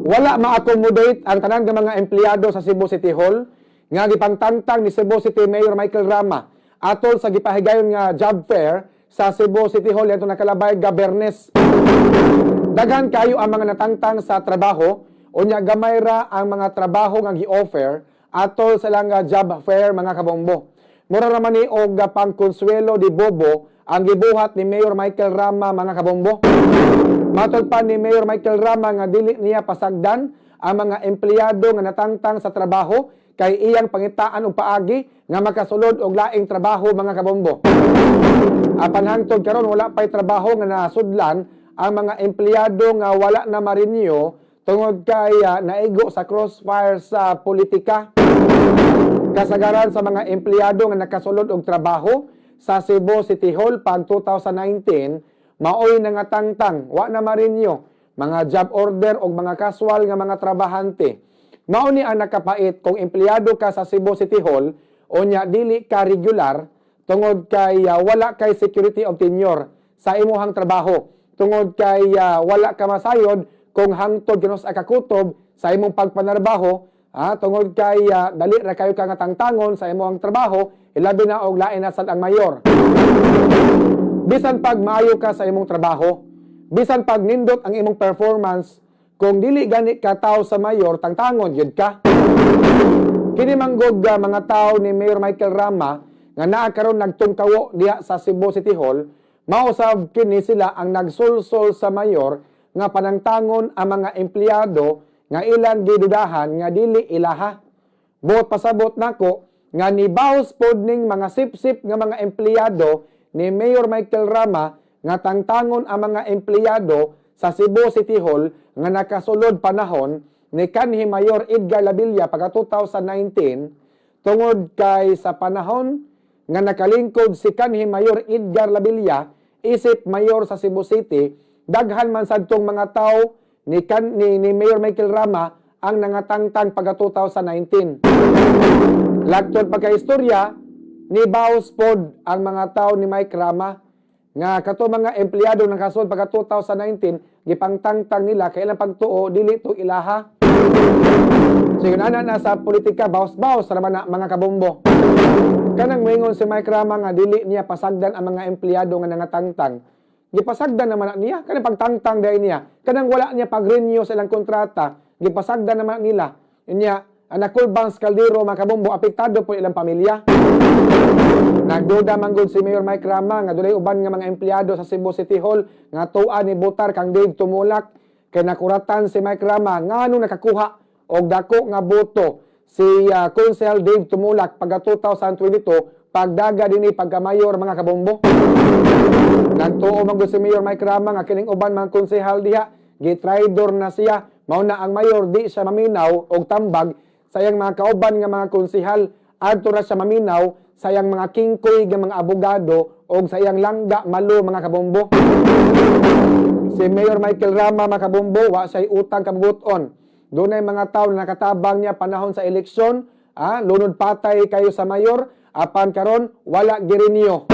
Wala ma-accommodate ang tanan nga mga empleyado sa Cebu City Hall nga gipangtangtang ni Cebu City Mayor Michael Rama atol sa gipahigayon nga job fair sa Cebu City Hall adto nakalabay ga Biyernes. Daghan kayo ang mga natangtang sa trabaho, unya gamay ra ang mga trabaho nga gi-offer atol sa ilang nga job fair, mga kabombo. Mura ra man ni og pangkonsuelo de bobo ang gibuhat ni Mayor Michael Rama, mga kabombo. Matod pa ni Mayor Michael Rama nga dili niya pasagdan ang mga empleyado nga natangtang sa trabaho kay iyang pangitaan og paagi nga makasulod og laing trabaho, mga kabombo. Apan hangtod karon, wala pay trabaho nga nasudlan ang mga empleyado nga wala na ma-renew tungod kay naigo sa crossfire sa politika. Kasagaran sa mga empleyado nga nakasulod og trabaho sa Cebu City Hall pag 2019 maoy nangatangtang, wa na ma-renew, mga job order og mga casual nga mga trabahante. Mao ni ang nakapait kung empleyado ka sa Cebu City Hall unya dili ka regular tungod kay wala kay security of tenure sa imuhang trabaho, tungod kay wala ka masayod kung hangtod kanus-a kakutob sa imong pagpanarbaho, tungod kay dali ra kayo ka nga tangtangon sa imong trabaho, ilabi na og lain na sad ang mayor. Bisan pag maayo ka sa imong trabaho, bisan pag nindot ang imong performance, kung dili gani ka tao sa mayor, tangtangon gyud ka. Kini manggod mga tao ni Mayor Michael Rama nga naa karon nagtungkawo diha sa Cebu City Hall, mao sab kini sila ang nagsulsol sa mayor nga panangtangon ang mga empleyado nga ilang gidudahan nga dili ilaha. Buot pasabot nako nga nibaws pod ning mga sip-sip nga mga empleyado ni Mayor Michael Rama nga tangtangon ang mga empleyado sa Cebu City Hall nga nakasulod panahon ni kanhi Mayor Edgar Labilla pagka 2019, tungod kay sa panahon nga nakalingkod si kanhi Mayor Edgar Labilla isip mayor sa Cebu City, daghan man sadtong mga tao ni Mayor Michael Rama ang nangatangtang pagka 2019. Lagtod pagka-istorya, ni baws pod ang mga tao ni Mike Rama nga kato mga empleyado ng kasod pagka 2019 gipangtangtang nila kay ilang pagtuo dili to ilaha. So yun, ana na sa politika, baws-baws ra man na, mga kabombo. Kanang moingon si Mike Rama nga dili niya pasagdan ang mga empleyado nga nangatangtang. Gipasagdan naman na niya kanang pagtangtang dahil niya. Kanang wala niya pag-renew sa ilang kontrata, gipasagdan naman nila. Inya, ang nakulbang kaldero, mga kabombo, apektado po ilang pamilya. Nagduda man gud si Mayor Mike Rama nga dunay uban nga mga empleyado sa Cebu City Hall nga tuwa ni botar kang Dave Tumulak, kay nakuratan si Mike Rama ngano nakakuha og dako nga boto si Konsehal Dave Tumulak pagka 2022 pagdaga dinhi pagka-mayor, mga kabombo. Nagtuo man gud si Mayor Mike Rama nga kining uban mga konsehal diha gitraidor na siya. Mao na ang mayor di siya maminaw og tambag sa iyang mga kauban nga mga konsehal, adto ra siya maminaw sa iyang mga kingkoy nga mga abogado og sa iyang langga malo, mga kabombo. Si Mayor Michael Rama, mga kabombo, wa siya'y utang kabubuton. Dunay mga tao na nakatabang niya panahon sa eleksyon, lunod patay kayo sa mayor, apan karon wala gi-renew.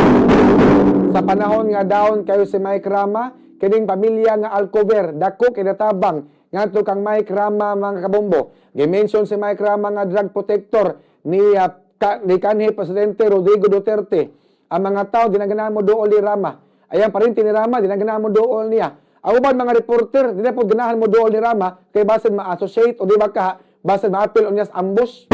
Sa panahon nga down kayo si Mike Rama, kining pamilya nga Alcover, dako kinatabang ngadto kang Mike Rama, mga kabombo. Gi-mention si Mike Rama nga drug protector ni kanhi Presidente Rodrigo Duterte. Ang mga tao dinaganahan mo dool ni Rama. Ayan parinti ni Rama, dinaganahan mo dool niya. Ang uban mga reporter, di na po ganahan mo dool ni Rama kay basin ma-associate o di ba ka basin ma-appeal o niya sa ambush.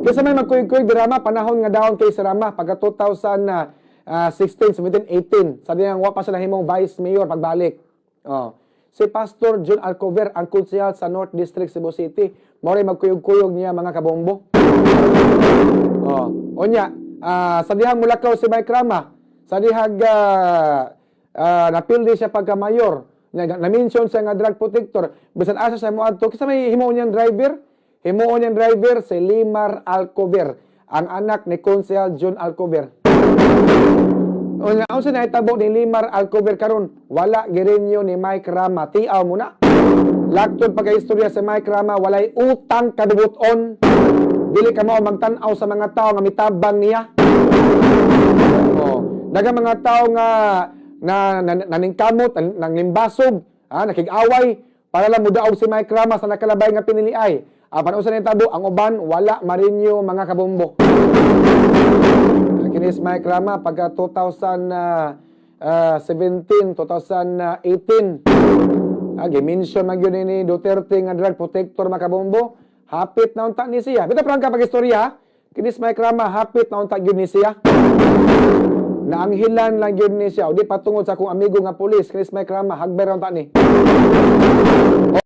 Kaysa may magkuyog-kuyog di Rama, panahon nga down kay si Rama, pagka 2016, 17, 18, sa diyang wa pa siya nahimong vice mayor pagbalik. Oh. Si Pastor John Alcover, ang konsehal sa North District, Cebu City, mao ray magkuyog-kuyog niya, mga kabombo. Oh. Unya, sa dihang mulakaw si Mike Rama, sa dihang napildi siya pagka mayor, na-mention siya nga drug protector, bisan asa siya moadto, kinsa may himuon niyang driver? Himuon niyang driver si Limar Alcover, ang anak ni Konsehal John Alcover. Unya, unsa nahitabo ni Limar Alcover karon? Wala gi-renew ni Mike Rama. Tiaw mo na. Lagtod pagka-istorya si Mike Rama, walay utang kabubuton. Dili ka mao magtan-aw sa mga tao nga mitabang niya. Oh, daghang mga tao nga na, na naningkamot, nanglimbasog, nakig-away. Para lang mudaog si Mike Rama sa nakalabay nga piniliay. Apan usa nitabo, ang uban wala marinyo, mga kabombo. Kini si Mike Rama pagka 2017, 2018. Gi-mention man gyud ni Duterte nga drug protector, mga kabombo. Hapit na unta ni siya. Bitaw prangka pag-istorya, kini si Mike Rama hapit na unta gyud ni siya. Naanghilan lang gyud ni siya. O di patungod sa akong amigo nga pulis, kini si Mike Rama, hagbay ra unta ni.